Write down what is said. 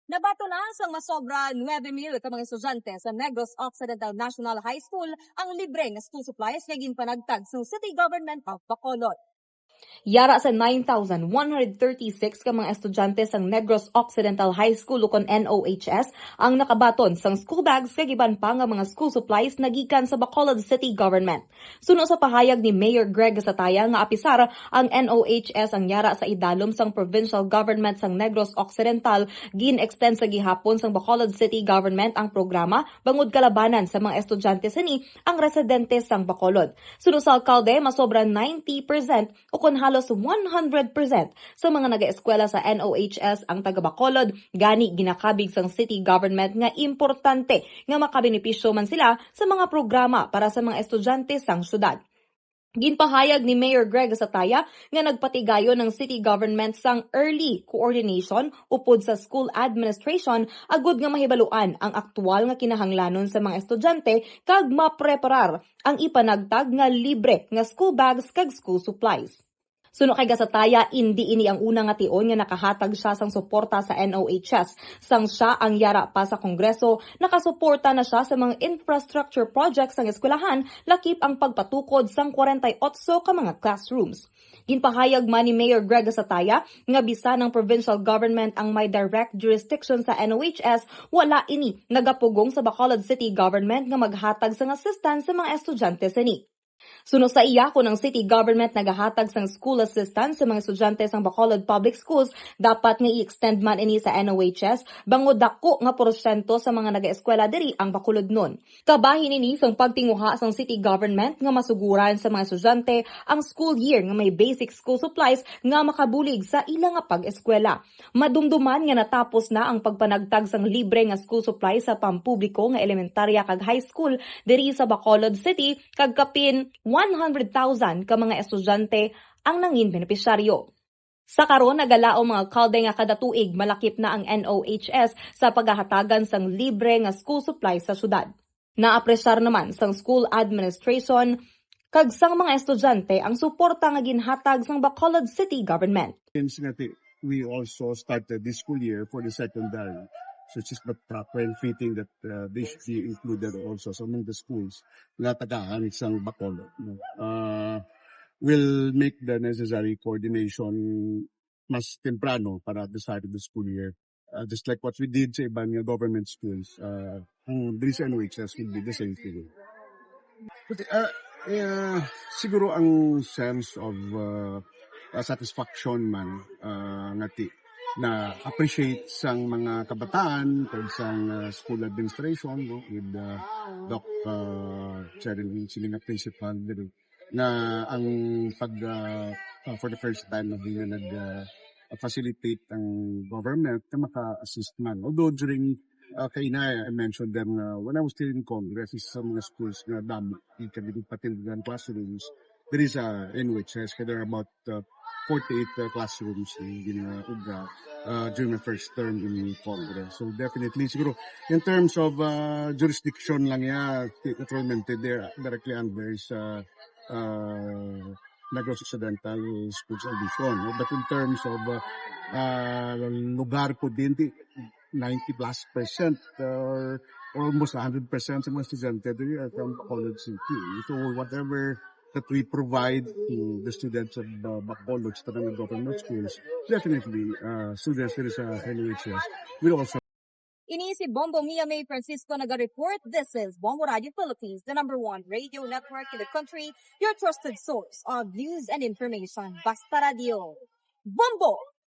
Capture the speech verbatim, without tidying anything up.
Nabaton na sang masobra nuebe mil ka mga estudyante sa Negros Occidental National High School ang libre nga school supplies nga ginpanagtag sang City Government of Bacolod. Yara sa nine thousand one hundred thirty-six ka mga estudyante sang Negros Occidental High School, ukon N O H S, ang nakabaton sang school bags kag iban pa nga mga school supplies na gikan sa Bacolod City Government. Suno sa pahayag ni Mayor Greg Gasataya nga apisar ang N O H S ang yara sa idalom sang provincial government sang Negros Occidental, gin-extend sa gihapon sang Bacolod City Government ang programa bangod kalabanan sa mga estudyante sini ang residente sang Bacolod. Suno sa alkalde, masobra ninety percent ukon halos one hundred percent sa mga nagaeskwela sa N O H S ang taga Bacolod, gani ginakabig sang city government nga importante nga makabenepisyo man sila sa mga programa para sa mga estudyante sang syudad. Ginpahayag ni Mayor Greg Gasataya nga nagpatigayon ang city government sang early coordination upod sa school administration agud nga mahibaluan ang aktual nga kinahanglanon sa mga estudyante kag mapreparar ang ipanagtag nga libre nga school bags kag school supplies. Suno kay Gasataya, indi ini ang una nga tion nga nakahatag siya sang suporta sa N O H S. Sang siya ang yara pa sa Kongreso, nakasuporta na siya sa mga infrastructure projects sang eskwelahan, lakip ang pagpatukod sang kwarenta y otso ka mga classrooms. Ginpahayag man ni Mayor Greg Gasataya nga bisan ang provincial government ang may direct jurisdiction sa N O H S, wala ini nagapugong sa Bacolod City Government nga maghatag sang assistance sa mga estudyante sini. Suno sa iya, kon ang city government nagahatag sang school assistance sa mga estudyante sang Bacolod Public Schools, dapat nga i-extend man ini sa N O H S, bangod dako nga porsyento sa mga nagaeskwela diri ang Bacolodnon. Kabahin ini sang pagtinguha sang city government nga masuguran sa mga estudyante ang school year nga may basic school supplies nga makabulig sa ila nga pag-eskwela. Madumduman nga natapos na ang pagpanagtag sang libre nga school supplies sa pampubliko nga elementarya kag high school diri sa Bacolod City, kag kapin one hundred thousand ka mga estudyante ang nangin benepisyaryo. Sa karon, nagalaom mga alkalde nga kada tuig malakip na ang N O H S sa paghahatagan sang libre nga school supplies sa syudad. Naapresyar naman sang school administration kag sang mga estudyante ang suporta nga ginhatag sang Bacolod City Government. Since nga ti-, we also started this school year for the secondary, so it's just but proper and fitting that, uh, they should be included also sa among the schools nga tagaan sang Bacolod, no? Uh, we'll make the necessary coordination mas temprano para at the start of the school year. Uh, just like what we did sa iban nga government schools, uh, ang diri sa N O H S will be the same thing. But, uh, uh, siguro ang sense of, uh, uh, satisfaction man, uh, nga ti-, na appreciate sang mga kabataan kag sang, uh, school administration, no, with, uh, Doc, uh, Cheryl Wilson nga principal diri, nga ang pag, uh, uh, for the first time na nga nag, uh, facilitate ang government na maka-assist man. Although during, uh, kaina, I mentioned them nga when I was still in Congress, isa sa mga schools nga damo gid kami patindugan classrooms, there is a N O H S, kaya there are about, uh, forty-eight, uh, classrooms in, in, uh, Uga, uh, during my first term in Congress. So definitely, siguro, in terms of, uh, jurisdiction lang ya, naturalmente, they're directly under sa, uh, Negros Occidental Schools Division, no? But in terms of, uh, uh, lugar po din, di, ninety plus percent or almost a hundred percent sa mga estudyante diri are from Bacolod City. So whatever that we provide to the students of, uh, Bacolod sa tanang government schools, definitely, uh, students diri sa N O H S will also. Ini si Bombo Mia May Francisco naga-report. This is Bombo Radio Philippines, the number one radio network in the country, your trusted source of news and information. Basta Radio. Bombo!